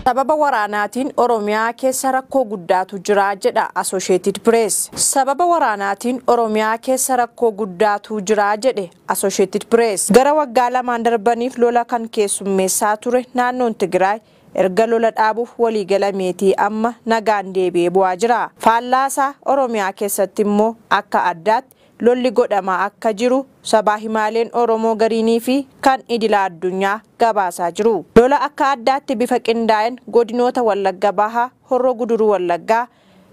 Sababa waraanaatiin Oromiyaa keessa rakkoo guddaatu jira jedha Associated Press. Sababa waraanaatiin Oromiyaa keessa rakkoo guddaatu jira jedhe Associated Press. Gara waggaa 2 darbaniif lola kan keessummeessaa ture naannoon Tigraay erga lola dhaabuuf waliigalameetii amma nagaan deebi'ee bu'aa jira. Faallaasaa Oromiyaa keessatti immoo akka addaatti lolli godhamaa akka jiru sabaa himaaleen Oromoo gariinii fi kan idila addunyaa gabaasaa jiru. Lola akka addaatti bifa qindaa'een godinoota Wallagga Bahaa, Horroo Guduruu Wallaggaa,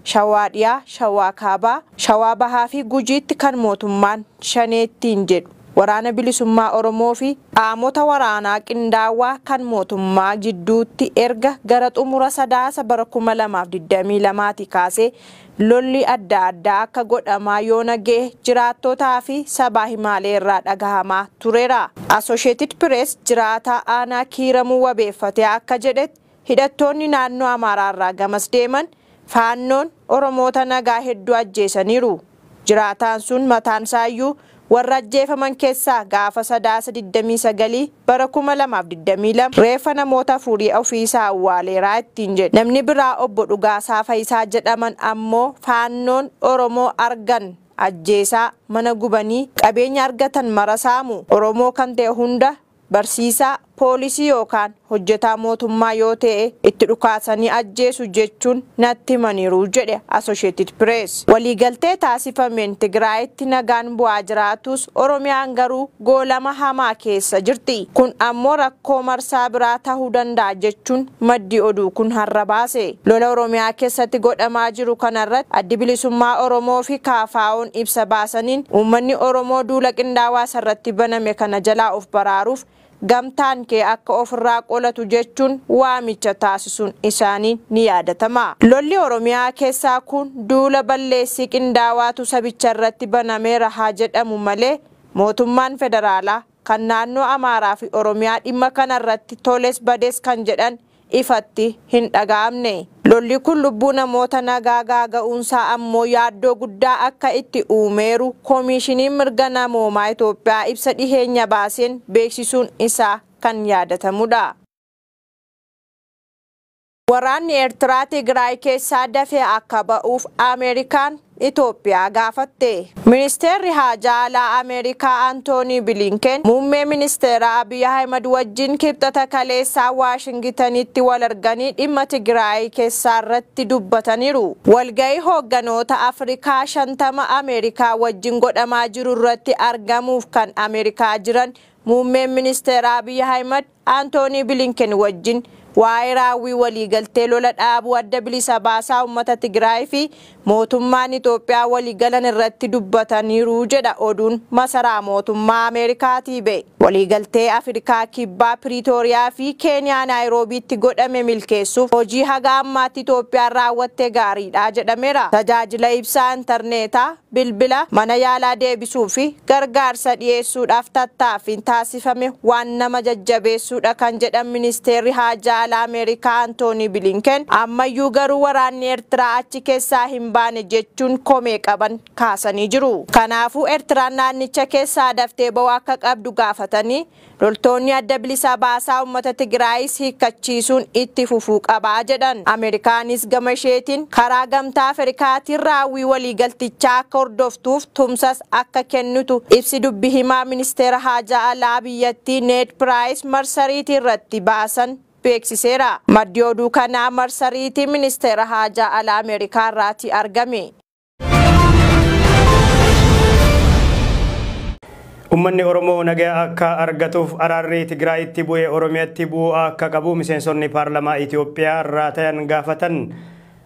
Shawaa Dhiyaa, Shawaa Kaabaa, Shawaa Bahaa fi Gujiitti kan mootummaan shaneettiin jedhu waraana bilisummaa Oromoo fi qaamota waraanaa qindaawaa kan mootummaa jidduutti erga gara xumura sadaasa bara 2022 kaasee lolli adda addaa akka godhamaa yoona ga'e jiraattootaa fi sabaa himaalee irraa dhagahamaa tureera. Associated Press jiraataa aanaa Kiiramuu wabeeffatee akka jedhetti hidhattoonni naannoo Amaaraa irraa gamas deeman faannoon Oromoota nagaa hedduu ajjeesaniiru. Jiraataan sun mataan isaayyuu warra ajjeefaman keessaa gaafa sadaasa 29 bara 2022 reeffa namoota afurii ofiisaa awwaaleeraa ittiin jedhe. Namni biraa obbo Dhugaasaa Fayisaa jedhaman ammoo faannoon Oromoo argan ajjeesaa mana gubanii qabeenya argatan mara saamu. Oromoo kan ta'e hunda barsiisaa poolisii yookaan hojjetaa mootummaa yoo ta'e itti dhukaasanii ajjeesu jechuun natti himaniiru jedhe Associated Press. Waliigaltee taasifameen Tigraayitti nagaan bu'aa jiraatus Oromiyaan garuu goolama hamaa keessa jirti. Kun ammoo rakkoo marsaa biraa ta'uu danda'a jechuun maddi oduu kun har'a baase. Lola Oromiyaa keessatti godhamaa jiru kanarratti addi bilisummaa Oromoo fi KFO'n ibsa baasaniin uummanni Oromoo duula qindaawaa isarratti baname kana jalaa of baraaruuf gamtaan kee akka ofirraa qolatu jechuun waamicha taasisuun isaanii ni yaadatama. Lolli Oromiyaa keessaa kun duula balleessii qindaawaatu sabicha irratti banameera haa jedhamu malee mootummaan federaalaa kan naannoo Amaaraa fi Oromiyaa dhimma kanarratti toles badees kan jedhan ifatti hin dhaga'amne. Lolli kun lubbuu namoota nagaa gaaga'uunsaa ammoo yaaddoo guddaa akka itti uumeeru Koomishiniin Mirga Namoomaa Itoophiyaa ibsa dhiheenya baaseen beeksisuun isaa kan yaadatamudha. Waraanni Eertiraa Tigraay keessaa dafee akka ba'uuf Ameerikaan Itoophiyaa gaafatte. Ministeerri Haajaa Alaa Ameerikaa Antoonii Bilinken muummee ministeera Abiy Ahmed wajjin kibxata kaleessaa Waashingitanitti wal arganii dhimma Tigraay keessaa irratti dubbataniiru. Walga'ii hoogganoota Afrikaa 50 Ameerikaa wajjin godhamaa jiru irratti argamuuf kan Ameerikaa jiran muummeen ministeera Abiy Ahmed Antoonii Bilinken wajjin waa'ee raawwii waliigaltee lola dhaabuu adda bilisa baasaa uummata Tigraay fi mootummaan Itoophiyaa waliigalan irratti dubbataniiru jedha oduun masaraa mootummaa Ameerikaatii ba'e. Waliigaltee Afrikaa Kibbaa Piriitooriyaa fi Keeniyaa Naayiroobiitti godhame milkeessuuf hojii haga ammaatti Itoophiyaan raawwatte gaariidha jedhameera. Tajaajila ibsaa intarneetaa, bilbila, mana yaalaa deebisuu fi gargaarsa dhiyeessuudhaaf tattaaffiin taasifame waan nama jajjabeessuudha kan jedhan ministeerri haajaa alaa Ameerikaa Antoonii Bilinken ammayyuu garuu waraanni Eertiraa achi keessaa hin baane jechuun komee qaban kaasanii jiru. Kanaafuu Eertiraan naannicha keessaa daftee ba'uu akka qabdu gaafatanii loltoonni adda bilisa baasaa uummata Tigraayis hiikkachiisuun itti fufuu qabaa jedhan. Ameerikaanis gama isheetiin karaa gamtaa Afrikaatiin raawwii waliigaltichaa akka hordoftuuf tumsas akka kennitu ibsi dubbi himaa ministeera haajaa alaa biyyattii Ned Price marsariitii irratti baasan beeksiseera. Maddi oduu kanaa marsariitii ministeera haajaa alaa Ameerikaa irraati argame. Uummanni Oromoo nagaa akka argatuuf araarri Tigraayitti bu'ee Oromiyaatti bu'uu akka qabu miseensonni paarlamaa Itoophiyaa irraa ta'an gaafatan.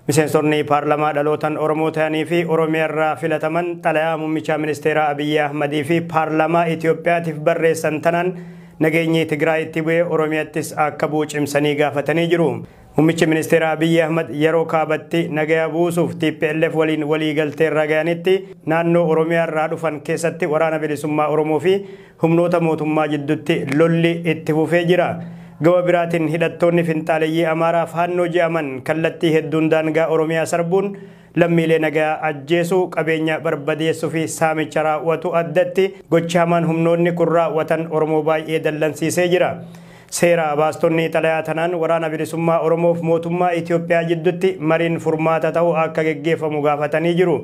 Miseensonni paarlamaa dhalootaan Oromoo ta'anii fi Oromiyaa irraa filataman xalayaa muummicha ministeera Abiyyi Ahmadii fi paarlamaa Itoophiyaatiif barreessan tanaan nageenyi Tigraayitti bu'ee Oromiyaattis akka bu'u cimsanii gaafatanii jiru. Muummichi ministeera Abiyyi Ahmad yeroo kaabatti nagaa buusuuf TPLF waliin waliigaltee irra ga'anitti naannoo Oromiyaa irraa dhufan keessatti waraana bilisummaa Oromoo fi humnoota mootummaa jidduutti lolli itti fufee jira. Gama biraatiin hidhattoonni finxaaleyyii Amaaraa faannoo je'aman kallattii hedduun daangaa Oromiyaa sarbuun lammiilee nagaa ajjeesuu, qabeenya barbadeessuu fi saamicha raawwatu addatti gocha hamaan humnoonni kun raawwatan Oromoo baay'ee dallansiisee jira. Seera baastonni xalayaa tanaan waraana bilisummaa Oromoof mootummaa Itoophiyaa jidduutti mariin furmaata ta'u akka geggeeffamu gaafatanii jiru.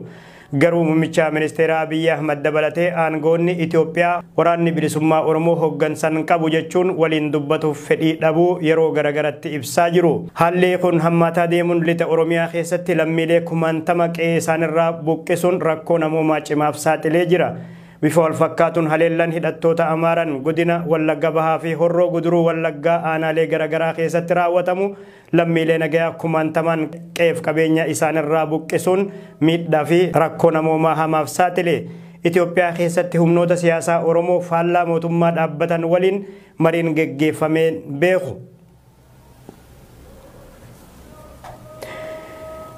Garuu muummicha ministeera Abiyyi Ahmad dabalatee aangoonni Itoophiyaa waraanni bilisummaa Oromoo hooggansan qabu jechuun waliin dubbatuuf fedhii dhabuu yeroo garagaratti ibsaa jiru. Haalli kun hammaataa deemuun lixa Oromiyaa keessatti lammiilee kumaantama qe'ee isaanirraa buqqisuun rakkoo namoomaa cimaaf saaxilee jira. Bifa wal fakkaatuun haleellan hidhattoota Amaaran godina Wallagga Bahaa fi Horroo Guduruu Wallaggaa aanaalee garaagaraa keessatti raawwatamu lammiilee nagayaa kumaantamaan qe'eef qabeenya isaanirraa buqqisuun miidhaa fi rakkoo namoomaa hamaaf saaxile. Itoophiyaa keessatti humnoota siyaasaa Oromoo faallaa mootummaa dhaabbatan waliin mariin geggeeffamee beeku.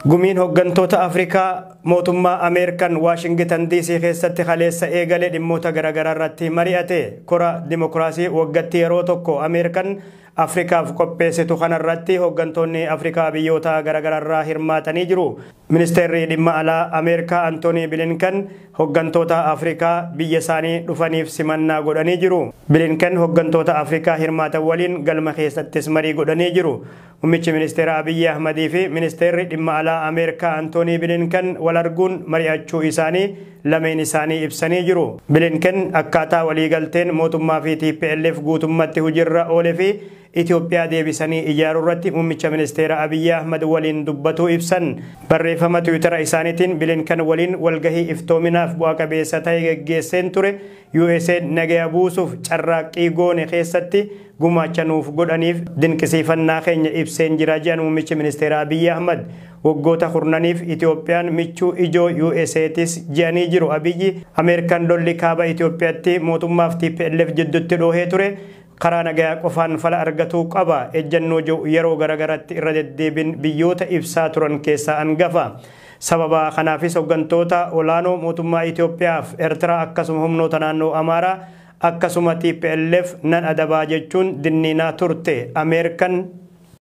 Gumiin hooggantoota Afrikaa mootummaa Ameerikaan Waashingitan DC keessatti kaleessa eegalee dhimmoota garaagaraa irratti mari'ate. Kora dimokiraasii waggaatti yeroo tokko Ameerikaan Afrikaaf qopheessitu kanarratti hooggantoonni Afrikaa biyyoota garaagaraa irraa hirmaatanii jiru. Ministeerri dhimma alaa Ameerikaa Antoonii Bilinkan hooggantoota Afrikaa biyya isaanii dhufaniif simannaa godhanii jiru. Bilinkan hooggantoota Afrikaa hirmaatan waliin galma keessattis marii godhanii jiru. Muummichi ministeera Abiyyi Ahmadii fi ministeerri dhimma alaa Ameerikaa Antoonii Bilinkan wal arguun mari'achuu isaanii lameen isaanii ibsanii jiru. Bilinkan akkaataa waliigalteen mootummaa fi TPLF guutummatti hojiirra oole fi Itoophiyaa deebisanii ijaaruu irratti muummicha ministeera Abiyyi Ahmad waliin dubbatuu ibsan. Barreeffama Tiwiitara isaaniitiin Bilinkan waliin walgahii iftoominaaf bu'a qabeessa ta'e geggeesseen ture. USA nagaya buusuuf carraaqqii goone keessatti gumaacha nuuf godhaniif dinqisiifannaa keenya ibseen jira jedhan muummichi ministeera Abiyyi Ahmad. Waggoota kurnaniif Itoophiyaan michuu ijoo USAtis jedhanii jiru. Abiyyi Ameerikaan lolli kaaba Itoophiyaatti mootummaaf TPLF jidduutti dhoohee ture. Karaa nagayaa qofaan fala argatuu qaba. Ejjennoo jiru yeroo garagaratti irra deddeebiin biyyoota ibsaa turan keessaa hangafa. Sababa kanaafis hooggantoota olaanoo mootummaa Itoophiyaaf Eertiraa akkasuma humnoota naannoo Amaaraa akkasuma TPLF nan adabaa jechuun dinniinaa turte. Ameerikaan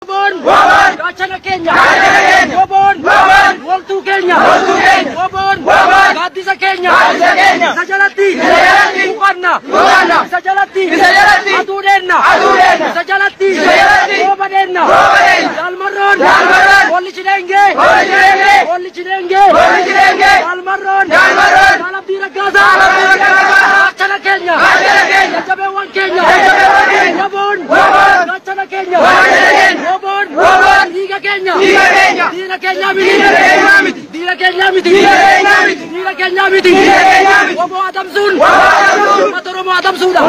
Gaachana keenya! Woboon! Waltuu keenya! Woboon! Gaaddisa keenya! Isa jalatti! Buqanna! Isa jalatti! Aduu deenna! Isa jalatti! Rooba deenna! Jaalmarroon! Hoollichi dheengee! Hoollichi dheengee! Jaalmarroon! Jaalabdii Raggaasaa! Gaachana keenya! Jajjabeewwan keenya! Woboon! Gaachana keenya! Woboon! Dhiiga keenya! Diina keenya miti! Diina keenya miti! Diina keenya miti! Woboo adamsuun! Uummata Oromoo adamsuudha!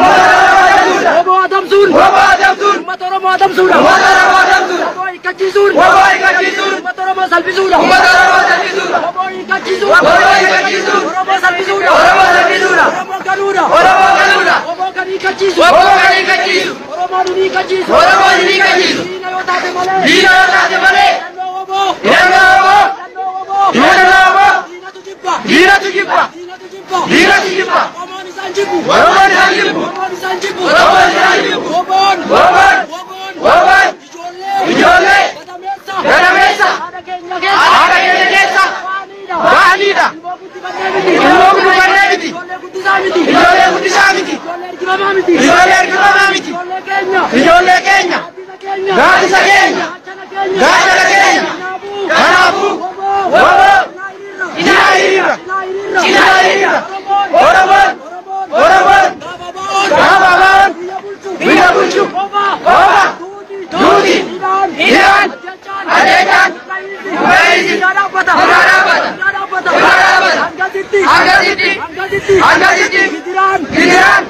Woboo adamsuun! Uummata Oromoo adamsuudha! Woboo hiikkachiisuun! Uummata Oromoo salphisuudha! Woboo hiikkachiisuun! Oromoo salphisuudha! Oromoo galuudha! Woboo kan hiikkachiisu! Oromoo nu hiikkachiisu! Diina yoo taate malee! Hidhannoo woboo! Hidhannoo woboo! Diinatu jibba! Diinatu jibba! Oromoon isaan jibbu! Oromoon isaan jibbu! Woboon! Woboon! Ijoollee! Gadameessa! Haadha keenya keessa! Waaniidha! Ilmoo guddifannee miti! Ijoollee guddisaa miti! Ijoollee ergifamaa miti! Ijoollee keenya! Gaaddisa keenya! Gaachana keenya! Kanaafuu! Woboo! Cinaa hiriira! Cinaa hiriira! Oromoon! Oromoon! Gaafa ba'oon! Biyya bulchu! Qofa! Duuti! Hidhaan! Ajjeechaan! Buqqa'iinsi! Irraa dhaabbata! Irraa dhaabbata! Hangasitti! Hangasitti! Gidiraan!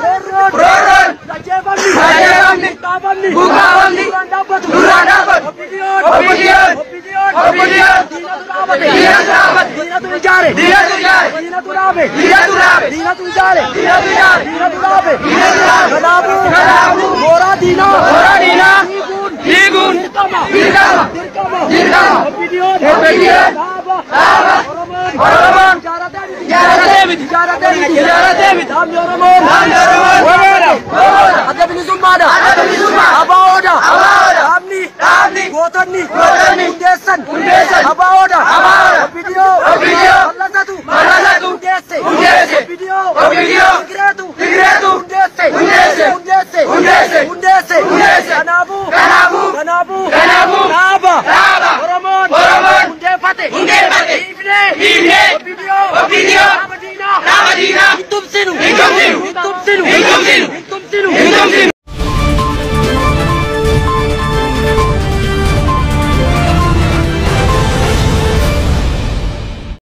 Roorroon! Ajjeefamni! Buqqaafamni! Duraan dhaabbatu! Obbidiyoon! Obbidiyoon! Diinatu dhaabate! Diinatu ijaare! Diinatu dhaabe! Diinatu ijaare! Diinatu dhaabe! Kanaafuu! Mooraa diinaa! Diiguun! Dirqama! Dirqama! Obbidiyoon! Dhaaba! Oromoon! Jaaratee miti! Dhaabni Oromoon! Woboodha! Adda bilisummaadha! Abaa'oodha! Dhaabni! Gootonni! Hundeessan! Abaa'oodha! Obbidiyoo! Mallasatu! Hundeesse! Obbidiyoo! Tigireetu! Hundeesse! Hundeesse! Hundeesse! Hin tumsinu. Hin tumsinu. Hin tumsinu.